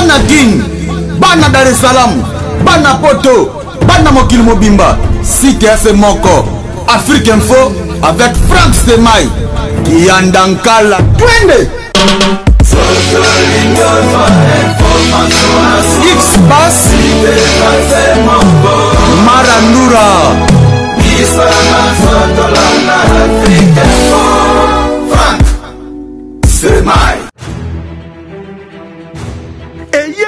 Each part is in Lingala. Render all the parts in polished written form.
Bana Kin, bana Dar es Salaam, bana Poto, bana mokili mobimba, site ya se moko, Afrique Info avec Franck Stemay, Kiyanda Nkala, twende! X-Bass, Marandura. Ayez,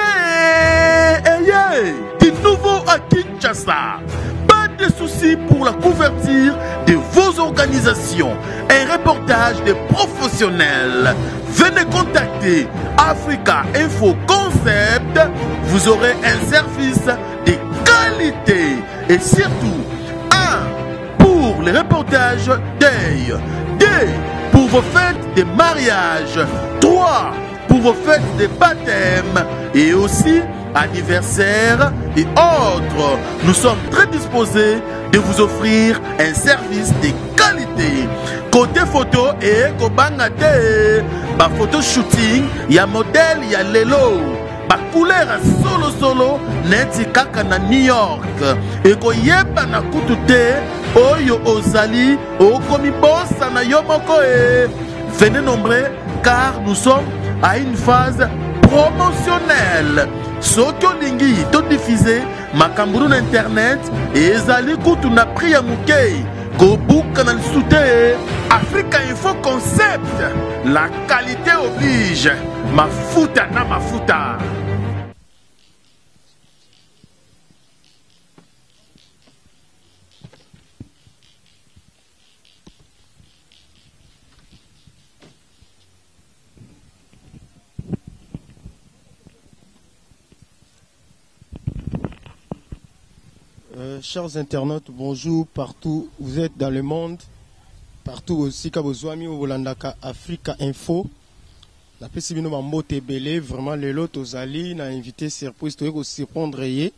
ayez, du nouveau à Kinshasa. Pas de soucis pour la couverture de vos organisations. Un reportage de professionnels. Venez contacter Africa Info Concept. Vous aurez un service de qualité et surtout un pour les reportages deuil, deux pour vos fêtes de mariage, trois pour vos fêtes de baptême et aussi anniversaire et autres. Nous sommes très disposés de vous offrir un service de qualité. Côté photo et kobanga te, ba photo shooting, ya modèle ya lelo. Ba couleur ya solo solo neti kaka na New York. Ekoyebana kutu te oyo ozali okomibosana yo moko e. Venez nombreux car nous sommes à une phase promotionnelle. Soki olingi to diffuser makambo na internet ezali kutu na prix ya moke kobuka na lisusu te. Africa Info Concept, la qualité oblige. Mafuta na mafuta. Chers internautes, bonjour partout où vous êtes dans le monde, partout aussi ka bozwami bolandaka Africa Info. Napesi bino ba mbote ebele, vraiment lelo tozali na invité surprise, toyei ko surprendre ye,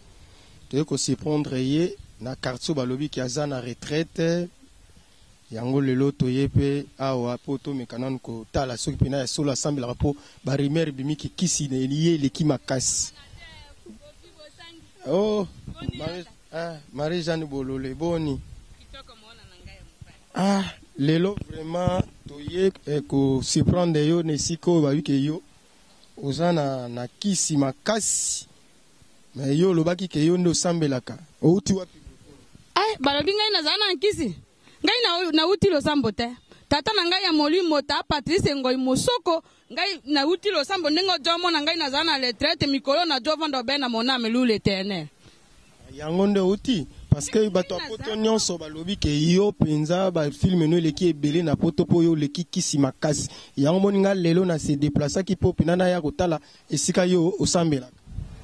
toyei ko surprendre ye na quartier balobi ki aza na retraite. Yango lelo toye pe awa po tomeka nanu kotala soki pena ya solo asambelaka po ba rumeur ebimi ke kisi na ye eleki makasi. Oh, Marie, ah, Marie Jeanne Bolole, boni? Ah, lelo vraiment toye eh, ko surprendre yo na esika oyo bayoki ke yo oza na, na kisi makasi, mais yo olobaki ke yo nde osambelaka. Outi wapi? Eh, balobi ngai nazala na nkisi. Ngai nauti losambo te. Tata na ngai ya molimo ta Patrice Ngoi Mosoko, ngai nauti losambo ndenge ojo mona ngai nazala na retraite mikolo na jo vanda obe na mon âme loue l'Éternel. Yango nde outi parce que bato ya poto nyonso balobi ke yo mpenza ba filme no eleki ebele na poto mpo yo oleki kisi makasi. Yango moni nga lelo na se déplaçaki mpo mpena naya kotala esika yo osambelaka.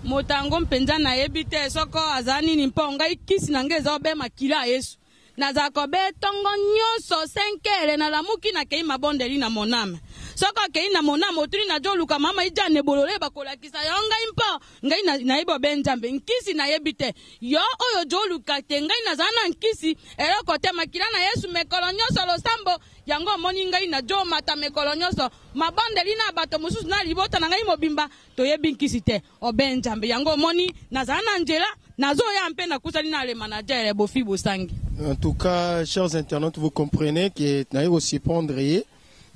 Moto yango mpenza nayebi te soko aza nini mpo ngai kisi na ngai eza obe makila ya Yesu. Nazalaka obe ntongo nyonso 5 heures nalamuki nakei mabondeli na mon âme. Soko akei na mon âme otuni na joluka mama ijane bolole bakolakisa yo ngai mpo ngai nayebi obe Nzambe nkisi nayebi te. Yo oyo joluka te ngai nazala na nkisi eloko te makila na Yesu mekolo nyonso losambo yango omoni ngai na jomata mekolo nyonso mabondeli na bato mosusu na libota na ngai mobimba toyebi nkisi te obe Nzambe yango omoni nazala na nzela nazoya mpe nakusani na le manager ya Bofi Bosangi. En tout cas, chers internautes, vous comprenez que naye ko surprendre ye.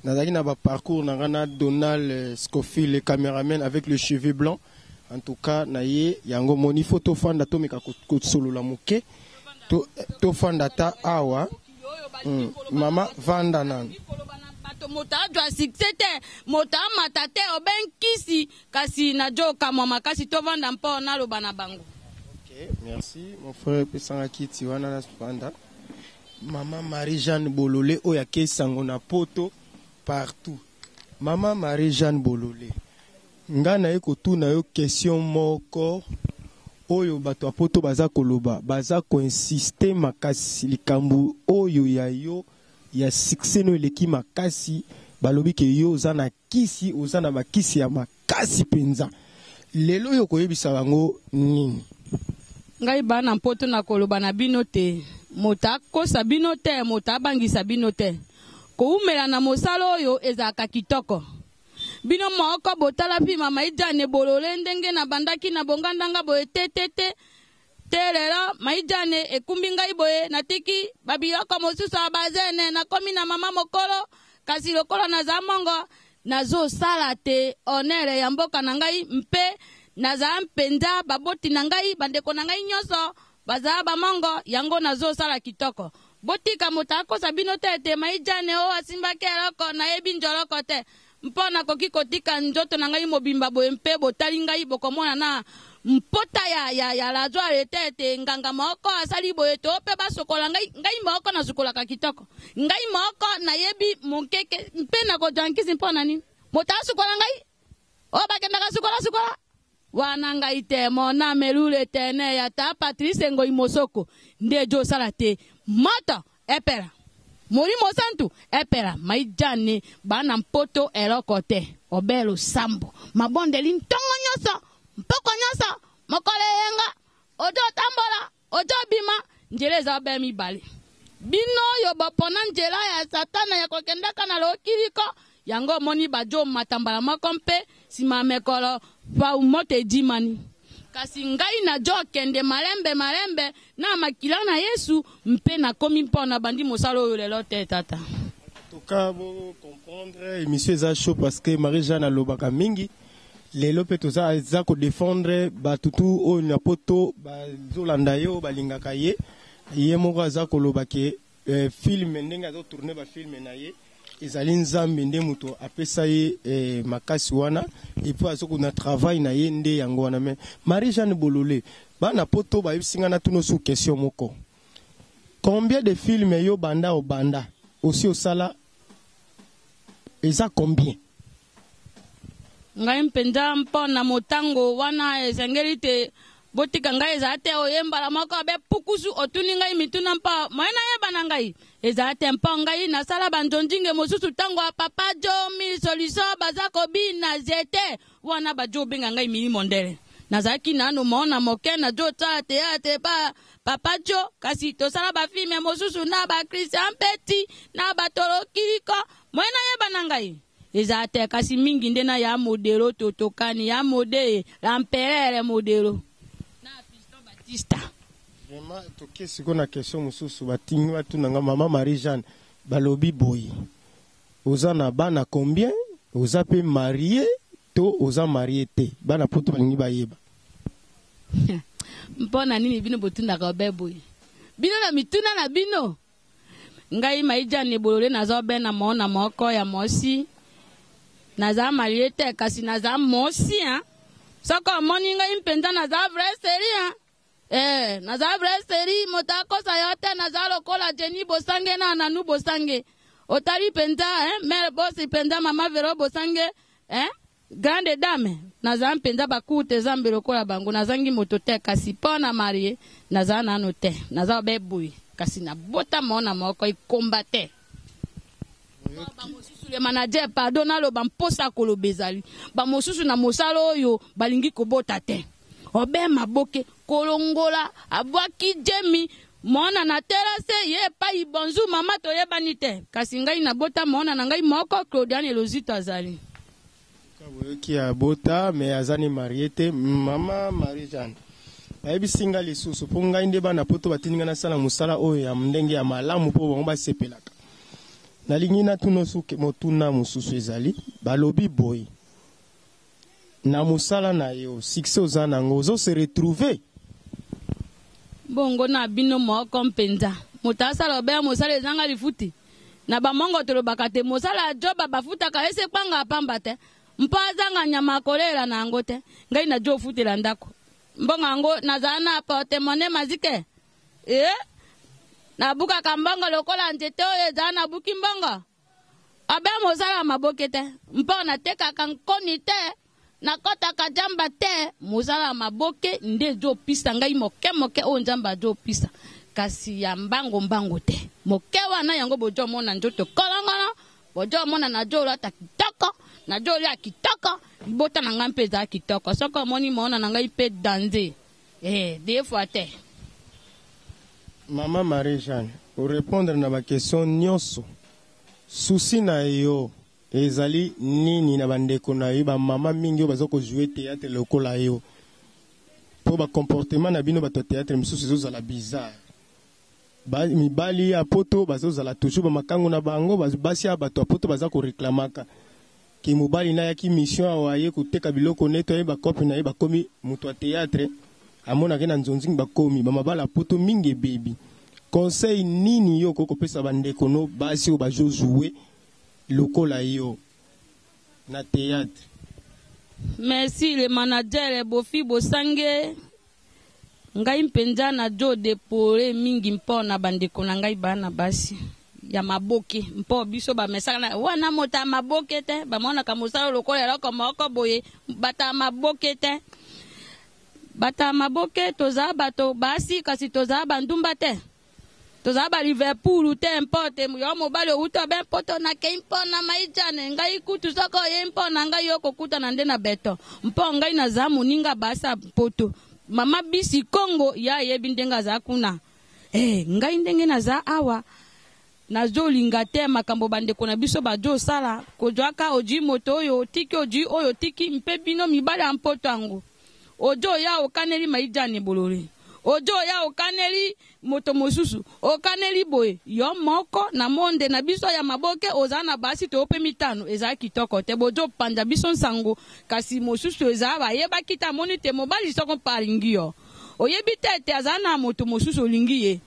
Nazalaki na ba parcours na nga na Donald Scofield, le cameraman avec le cheveu blanc. En tout cas, na ye yango moni faut tofanda tomeka kosolola moke. Tofanda ta awa. Mama vanda nanu. Bato moto azwa succès te, moto amata te, obe nkisi kasi na jo kamwa makasi tovanda mpo naloba na bango. Ok, merci mon frère pesanga kiti wana na vanda. Mama Marie-Jeanne Bolole oyo ake sango na poto partout. Mama Marie-Jeanne Bolole, nga naye kotuna yo question moko oyo bato ya poto baza koloba, baza koinsiste makasi likambo oyo ya yo ya succès no eleki makasi, balobi ke yo oza na kisi, oza na bakisi ya makasi penza. Lelo oyo koyebisa bango nini? Ngai bana mpoto na koloba na bino te, moto akosa bino te, moto abangisa bino te. Koumela na mosala oyo ezalaka kitoko. Bino moko botala mpi mama Ijane bolole ndenge nabandaki na bongandanga boye te te te te lelo maijane ekumbi ngai boye natiki babiloko mosusu ya bazene nakomi na mama mokolo kasi lokola naza mongo nazosala te honneur ya mboka na ngai mpe naza mpenza baboti na ngai bandeko na ngai nyonso bazala bamongo yango nazosala kitoko botika moto akosa bino te ete maijane oyo asimbaki eloko nayebi njoloko te mpo nakoki kotika nzoto na ngai mobimba boye mpe botali ngai bokomona na mpota ya, ya, ya lazware ete ete nganga moko asali boye to mpe basokola ngai ngai moko nasukolaka kitoko ngai moko nayebi mokeke mpe nakozwa nkisi mpo na nini moto asukola ngai oyo bakendaka sukola sukola wana ngai te mona melule tene ya ta patrice ngoi mosoko nde ejosala te moto epela molimo santu epela maijane bana mpoto eloko te obe losambo mabondeli ntongo nyonso mpoko nyonso mokolo eyenga ojo otambola ojo obima nzela eza obe mibale bino oyo bopona nzela ya satana ya kokendaka na lokiliko yango omoni bajo mata mbala moko mpe nsima ya mekolo pau moto edimani kasi ngai najo kende malembe malembe na makila na yesu mpe nakomi mpo nabandi mosala oyo lelo te tata. En tout cas, bo comprendre émission eza chaud parce que Marie-Jeanne alobaka mingi lelo mpe toza eza kodefendre bato tu oyo na poto bazolanda ye oyo balingaka ye ye moko aza koloba ke eh, filme ndenge azotourne bafilme na ye ezali nzambe nde moto apesa ye eh, makasi wana epuis azokuna travail na ye nde yango wana me Marie Jeanne Bolole bana poto bayebisi ngai natuna osu question moko combien de filme yo banda obanda osi osala eza combien? Ngai mpenza mpo na motango wana esengeli te botika ngai ezala te oye mbala moko be pukusu otuni ngai mituna mpo moye nayeba na ngai ezala te mpo ngai nasala banzonzinge mosusu ntango ya papa jo mille solution baza kobina zete wana bajo obenga ngai mili mondele nazalaki nanu mona moke na jo tsala teyate pa papa jo kasi tosala bafilme mosusu na bakristian peti na batolokiliko moye nayeba na ngai eza te kasi mingi nde na ya modelo totokani ya mode l'empereur modelo na fiston batista. Vraiment toke sikoyo na question mosusu batingi batuna nga mama Marie Jeanne balobi boye oza na bana combien oza pe marie to oza marie te bana poto balingi bayeba. Mpo na nini bino botundaka obe boye bino na mituna na bino ngai maijane bolole naza obe na mona moko ya mosi naza marie te kasi naza mosi hein? Soki omoni ngai mpenza naza vrai seri hein? Eh, naza vrai seri moto akosa yo te naza lokola Jenny Bosange na Nanu Bosange otali mpenza hein? Mère bosi mpenza mama Vero Bosange hein? Grande dame naza mpenza bacourte zambe lokola bango nazangi moto te kasi mpo na marie naza nano te naza obe boye kasi nabota mona moko ekomba te bamosusu le manager pardon naloba mposa koloba ezali bamosusu na mosala oyo balingi kobota te obe maboke kolongola abwaki jemi mwana na terase ye epai bonjour mama toyebani te kasi ngai nabota mwana na ngai moko Claudiane Lozito azali boyoki abota me aza ni marie te mama Marie Jeanne bayebisi ngai lisusu mpo ngai nde bana poto batindi ngai nasala mosala oyo ya ndenge ya malamu mpo bango basepelaka nalingi natuna suki motuna mosusu ezali balobi boye na mosala na yo succès oza nango ozo se retrouver bongo na bino moko mpenza moto asala obeya mosala ezanga lifuti na bamongo tolobaka te mosala ya joba bafutaka ese kwanga pamba te mpo azanga nyama akolela na yango te ngai na jo ofutela ndako mbongo yango nazala na porte-monnaie mazike e nabukaka mbongo lokola nzete oyo ezala nabuki mbongo abe mosala ya maboke te mpo natekaka nkoni te nakɔtaka jamba te mosala ya maboke nde ezopisa ngai moke moke oyo nzambe azopisa kasi ya mbango mbango te moke wana yango bojo omona nzoto kolongono bojo omona najo olata kitoko najo olia kitoko libota na ngai mpe ezala kitoko soki omoni mona na ngai mpe danze eh, deux fois te. Mama Marie Jeanne, orépondre na baquestion nyonso souci na yo. Ezali nini na bandeko na yo bamama mingi oyo baza kojoue théâtre lokola yo? Mpo bacomportement na bino bato ya théâtre mosusu ezozala bizarre. Ba, mibali ya poto bazozala toujours bamakangu na bango, basi ya bato ya poto baza koreklamaka ke mobali na ayaki mission awa aye koteka biloko neto aye bakope na ye bakomi moto ya théâtre amonaki na nzonzingi bakomi bamabala ya poto mingi ebebi. Conseil nini yo okoki kopesa bandeko no basi oyo bazojoue lokola yo na théâtre? Merci le manager Bofi Bosange. Ngai mpenza na jo depore mingi mpo na bandeko na ngai bana basi ya maboke, mpo biso bamesaka na wana moto ya maboke te, bamonaka mosala lokola eloko moko boye, bato ya maboke te, bato ya maboke tozala bato basi, kasi tozala bandumba te, tozala ba Liverpool te, mpo te yo mobali owuta obe mpoto nakei mpo na maijane ngai kutu soko oye mpo na ngai yo kokutana nde na beto, mpo ngai naza moninga basi ya mpoto. Mama bisi Kongo ya ayebi ndenge aza kuna. Eh, ngai ndenge naza awa nazolinga te makambo bandeko na biso bazosala, kozwaka ojui moto oyo otiki, ojui oyo otiki, mpe bino mibali ya mpoto yango ojo oya okaneli maijane bolole, ojo oya okaneli moto mosusu, okaneli boye yo moko na monde na biso ya maboke oza na basi to mpe mitano, eza kitoko te. Bojo panza biso nsango, kasi mosusu eza bayebaki te, amoni te mobali soko mpe alingi yo, oyebi te ete aza na moto mosusu olingi ye.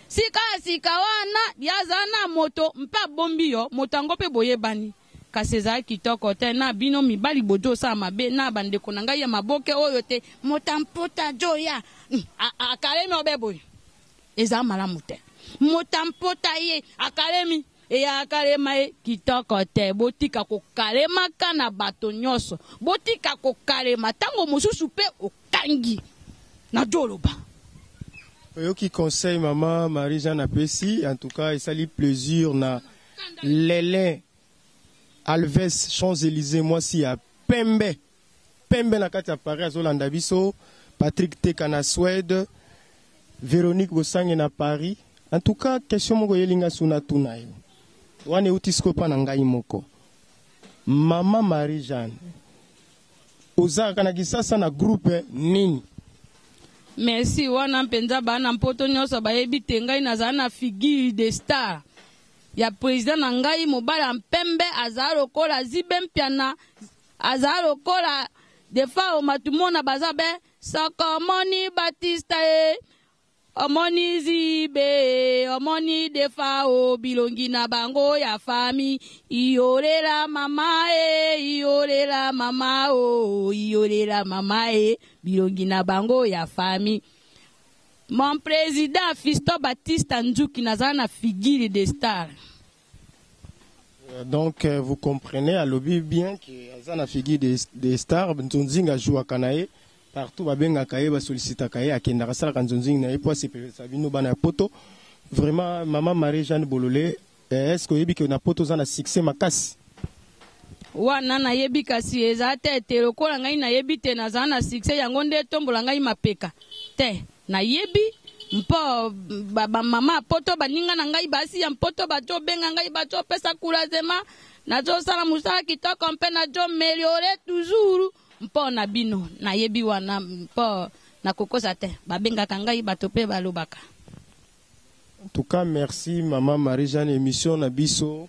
Sika ya sika wana ye aza na moto mpe abombi yo moto yango mpe boyebani, kasi ezala kitoko te na bino mibali bojo osala mabe na bandeko na ngai ya maboke oyo te moto mpota joya akalemi obe boye, eza malamu te. Moto mpota ye akalemi eya akalema ye kitoko te. Botika kokalemaka na bato nyonso, botika kokalema ntango mosusu mpe okangi na joloba. Oyoki conseil mama Marie-Jeanne apesi, en tout cas esali plaisir na Lele Alves Champs-Élysées, mwasi ya pembe pembe na kati ya Paris azolanda biso, Patrick Teka na Suède, Véronique Bosange na Paris. En tout cas question moko yelinga suna tuna yo wana euti sikoyo mpa na ngai moko. Mama Marie-Jeanne, ozalaka na Kisasa na groupe nini? Merci wana mpenza bana mpoto nyonso bayebi te ngai nazala na figure de star ya président na ngai mobali ya mpembe, azala lokola Zibe Mpiana, azala lokola Defao Matumona, baza be soko omoni Batista e omoni Zibe omoni Defao, bilongi na bango ya fami iyolela mama e iyolela mama o iyolela mama e bilongi na bango ya fami. Mon président Fiston Batista Nzuki nazala na figure de star. Donc vous comprenez alobi bien que aza na figure de star. Nzonzinga jouaka na ye partout, babengaka ye, basolicitaka ye, akendaka asalaka nzonzingi na ye po asepelisa bino bana ya poto. Vraiment mama Marie-Jeanne Bolole, est-ce que oyebi ke na poto oza na succès makasi? Wana nayebi, kasi eza te ete lokola ngai nayebi te nazala na succès yango nde etombola ngai mapeka te. Nayebi mpo bamama ba poto baninga na ngai basi ya mpoto bazobenga ngai, bazopesa couragement, nazosala mosala kitoko mpe nazomeliore toujours mpo na bino. Nayebi wana mpo nakokosa te, babengaka ngai bato mpe balobaka. En tout cas merci mama Marie-Jeanne, émission na biso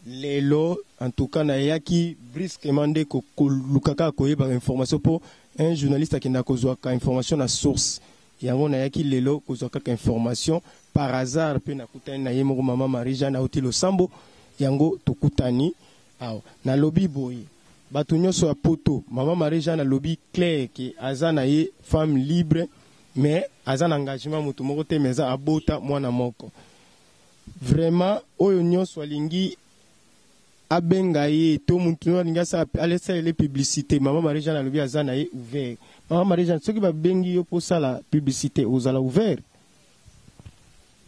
lelo en tout cas nayaki brusquement nde koluka kaka koyeba information po un journaliste akenda kozwaka information na source yango. Nayaki lelo kozwa kaka information par hasard mpe nakutani na ye moko mama Marie-Jeanne auti losambo yango tokutani awa. Nalobi boye, bato nyonso ya poto, mama Marie-Jeanne alobi clair ke aza na ye femme libre, mais aza na engagement moto moko te, mais aza abota mwana moko. Vraiment oyo nyonso alingi abenga ye to mutu alingi asalela publicité, mama Marie-Jeanne alobi aza na ye ouvert. Mama Marie-Jeanne, soki babengi yo mpo osala publicité, ozala ouvert?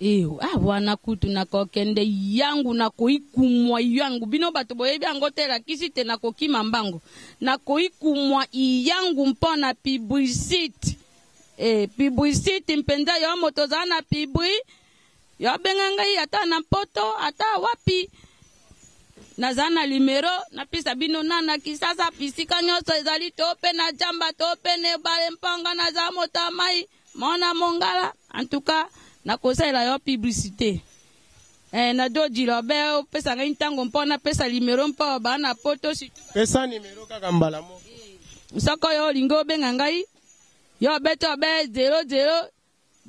Eyo ah, wana kutu nakokende yangu, nakoikumwa yangu. Bino bato boyebi yango te, elakisi te nakokima mbangu, nakoikumwa yangu mpo na publicité. E, publicité mpenza yo moto ozala na pibri, yo abenga ngai ata na mpoto ata wapi. Naza na limero napesa bino na na Kisasa bisika nyonso ezali to mpe na jamba to mpe na ebale mpanga naza moto ya mai mona mongala en tout cas nakosalela yo publicité. Eh, na dodila obe opesa ngai ntango mpo napesa limero mpo bana poto surtout. Pesa nimero kaka mbala moko. Soko yo olingi obenga ngai yo obeti obe 00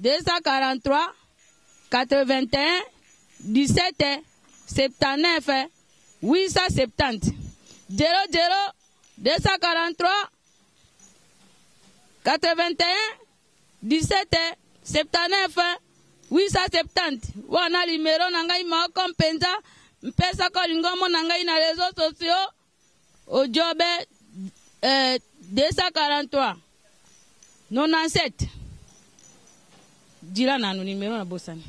243 81 17 79 870 00 243 81 17 79 870 wana limero na ngai moko mpenza mpe soki olingi omona ngai na réseau sociaux ojobe eh, 243 97 jila nanu nimero na bosani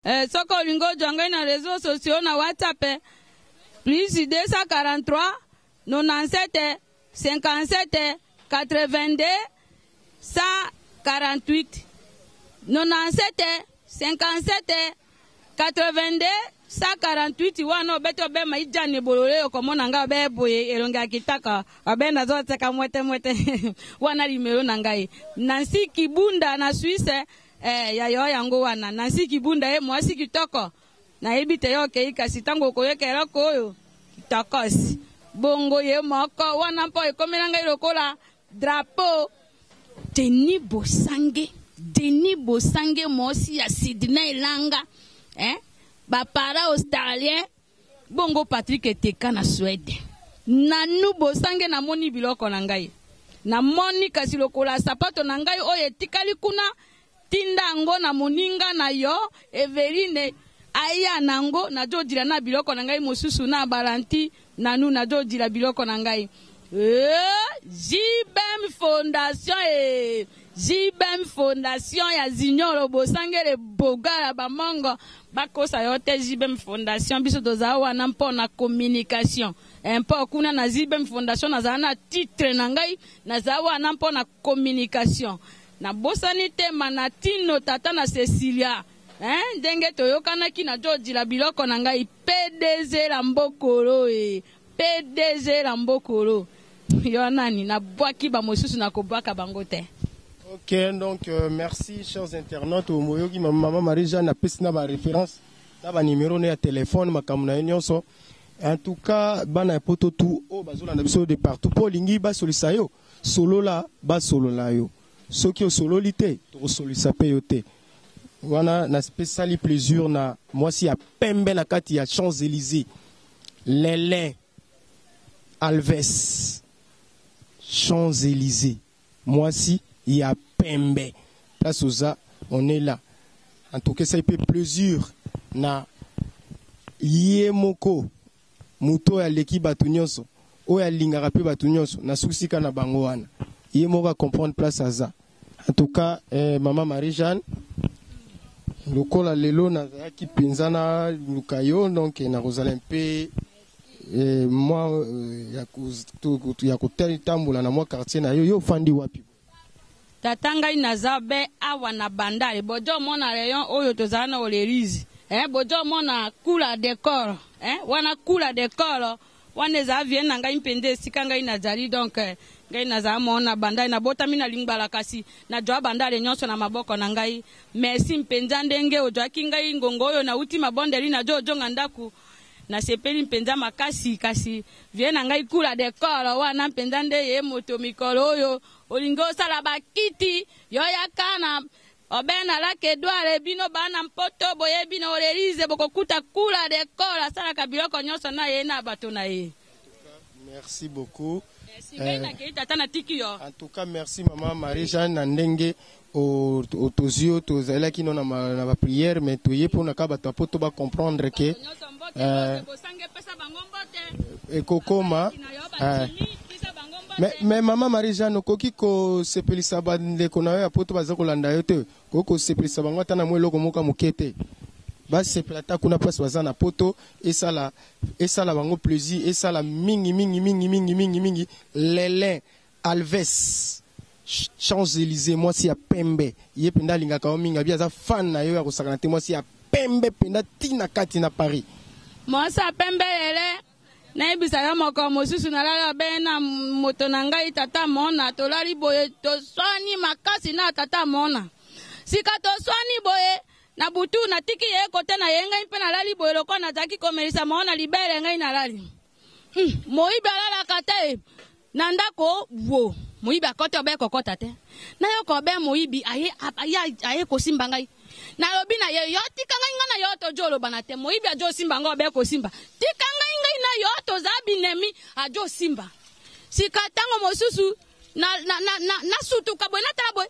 eh, soki olingi ozwa ngai na réseau sociaux na whatsapp eh, plus 243 97 57 82 148 97 57 82 148 wana obeti obema ijani bolole okomona ngai obe boye elongi ya kitaka obe nazoteka mwete mwete wana limelo na ngai Nancy Kibunda na Suisse eh, ya yo yango wana Nancy Kibunda ye mwasi kitoko nayebi te yo okei kasi ntango okoyoka eloko oyo kitokosi bongo ye moko wana mpo ekomela ngai lokola drapeau Denis Bosange Denis Bosange mwasi ya Sydney Elanga eh? bapara australien bongo Patrick Eteka na Suède nanu Bosange namoni biloko na ngai namoni kasi lokola sapato na ngai oyo etikali kuna tinda yango na moninga na yo Eveline aya nango nazodila na biloko na ngai mosusu na balanti nanu nazodila biloko na ngai JBM Fondation e JBM Fondation ya Zinyolo Bosangele Bogala bamongo bakosa yo te JBM Fondation biso tozala wana mpo na communication mpo kuna na JBM Fondation nazala na titre na ngai nazala wana mpo na communication nabosani te Manatino tata na Cecilia hein, ndenge toyokanaki na jodila biloko na ngai PDG la mbokolo e PDG la mbokolo yo nani nabwaki bamosusu nakobwaka bango te. Ok, donc merci chers internautes. Omoyoki maman Marie-Jeanne apesi na ba référence na ba numéro na ya téléphone makambo na ye nyonso. En tout cas, bana ya poto tout oyo bazolanda biso de partout po olingi basolisa yo, solola basolola yo. Soki osololi te, tokosolisa pe yo te. Wana napesali plaisir na mwasi ya pembe na kati ya Champs-Élysées. Lele Alves Champs-Élysées. Mwasi ya pembe. Place oza, on est là. En tout cas, ça fait plaisir na ye moko moto oyo aleki bato nyonso oyo alingaka mpe bato nyonso na sukisika na bango wana ye moko acomprendre place aza. En tout cas, maman Marie-Jeanne lokola lelo nazalaki mpenza na luka yo donc nakozala mpe mwa ya kotambola na mwa quartier na yo. Yo ofandi wapi? Tata ngai naza be awa na bandale bojo omona rayon oyo tozala na olerize bojo omona kula decor wana kula decor wana ezala vie na ngai mpenza esika ngai nazali donc ngai nazala mona bandale nabotami na lingbala kasi najwa bandale nyonso na maboko na ngai. Merci mpenza ndenge ojwaki ngai ngongo oyo nauti mabondeli najo ojonga ndako nasepeli mpenza makasi kasi vie na ngai kula decor wana mpenza nde ye moto mikolo oyo olingi osala bakiti yo yaka na obena lak Edouard bino bana mpoto boyebi na olerize bokokuta kula decor asalaka biloko nyonso na ye na bato na ye. Merci beaucoup. Merci ngai nakei tata natiki yo. En tout cas, merci maman Marie-Jeanne na ndenge tozwi yo tozalaki no na ba prière mais toye mpona ka bato ya poto ba comprendre ke nyonso mbote bosange pesa bango mbote ekokoma na yo batimi pesa bango mbote. Mais mama Marie-Jeanne okoki kosepelisa bandeko na yo ya poto baza kolanda yo te, okoki kosepelisa bango ata na mwa eloko moko ya moke te, basepela ata kuna place baza na poto, esala esala bango plaisir, esala mingi mingi mingi mingi mingi mingi. Lele Alves Champs-Élysées mwasi ya pembe ye mpenza alingaka yo mingi abi aza fan na yo ya kosakana te mwasi ya pembe mpenza ntina kati na Paris. Mwasi ya pembe lele nayebisa yo mokolo mosusu nalali obe na moto na ngai tata mona tolali boye toswani makasi na tata mona sika toswani boye na butu natiki ye kote na ye ngai mpe nalali boye lokola nazalaki komelisa mona libele ngai nalali moyibi alalaka te na ndako wo moyibi akoti obe kokota te nayoka obe moyibi aye, aye, aye kosimba ngai nalobi na ye yo tika ngai ngai na yo tojo olobana te moyibi ajo osimba ngai obe kosimba tika ngai ngai na yo toza binemi ajo osimba sika ntango mosusu nasutuka na, na, na, na boye natala boye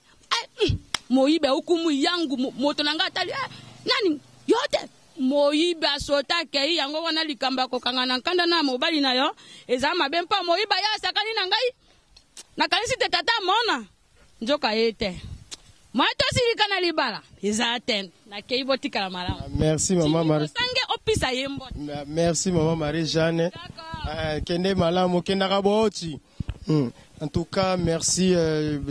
eh, moyibi aukumu yangu moto na ngai atali eh, nani yo te Moyibi asota akei, yango wana likambo ya kokanga na nkanda na mobali na yo eza mabe mpo moyibi aye asakani na ngai. Nakanisi te tata amona nzoka ye te. Mwa tosilika na libala eza te. Nakei, botikala malamu. Merci maman Marie. Sange opisa ye mbote. Merci maman Marie Jeanne. Kende malamu, kendaka booti. En tout cas, merci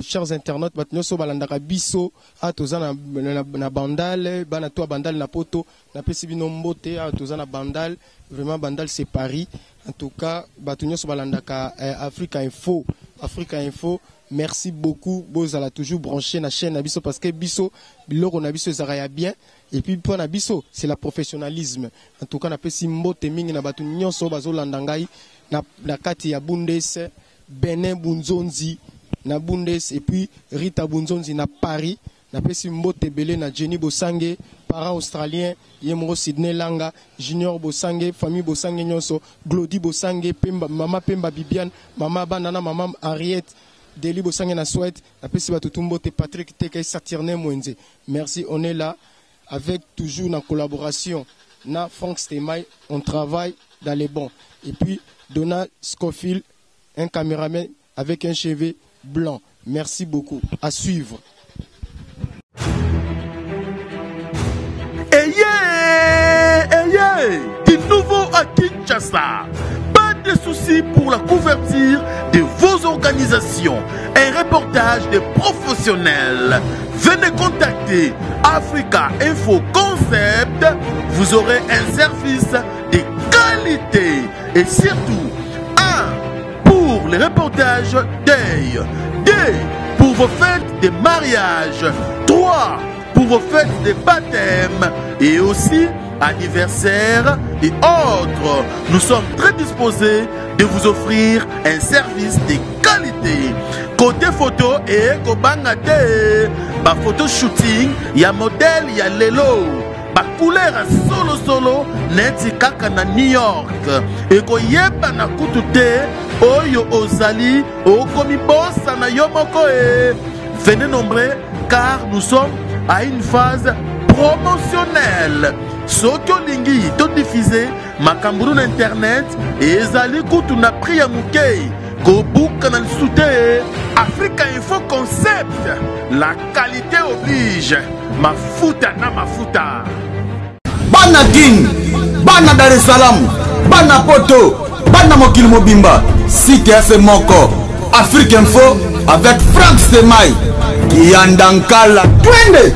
chers internautes, bato nyonso balandaka biso awa toza na, na, na Bandal, bana to ya Bandal na Poto, napesi bino mbote awa toza na Bandal, vraiment Bandal c'est Paris. En tout cas, bato nyonso balandaka Africa Info, Africa Info, merci beaucoup, bozala toujours branché na chaîne na biso parce que biso biloko na biso ezalaka ya bien et puis mpo na biso c'est la professionnalisme. En tout cas, napesi mbote mingi na bato nyonso bazolanda ngai na, na kati ya Bundes, Benin Bunzonzi na Bundes et puis Rita Bunzonzi na Paris. Napesi mbote ebele na Jenny Bosange, parent australien, ye moko Sydney Langa, Junior Bosange, famille Bosange nyonso, Glody Bosange, Pemba, mama Pemba Bibiane, mama bana na mama Henriette, Deli Bosange na Suède. Napesi bato tu mbote, Patrick Teke, Saturnin Mwenze. Merci, on est là avec toujours na collaboration na Franck Stemay, on travaille dans les bons. Et puis Donald Scofield, un caméraman avec un cheveu blanc. Merci beaucoup. À suivre. Ayez, ayez, du nouveau à Kinshasa. Pas de soucis pour la couverture de vos organisations. Un reportage de professionnels. Venez contacter Africa Info Concept. Vous aurez un service de qualité et surtout 1 pour les reportages deuil, 2 pour vos fêtes de mariage, 3 pour vos fêtes de baptême et aussi anniversaire et autres. Nous sommes très disposés de vous offrir un service de qualité. Côté photo et kobanga te, ba photo shooting, ya modèle ya lelo. Ba couleur ya solo solo neti kaka na New York. Ekoyeba na kutu te oyo ozali okomi bosa na yo moko e. Venez nombreux car nous sommes à une phase promotionnelle. Soki olingi to diffuser makambo na internet ezali kutu na prix ya moke, kobuka na lisusu te. Africa Info Concept, la qualité oblige. Mafuta na mafuta. Bana Kin, bana Dar es Salaam, bana Poto, bana mokili mobimba, site ya moko Afrique Info avec Franck Stemay, Kiyanda Nkala, twende.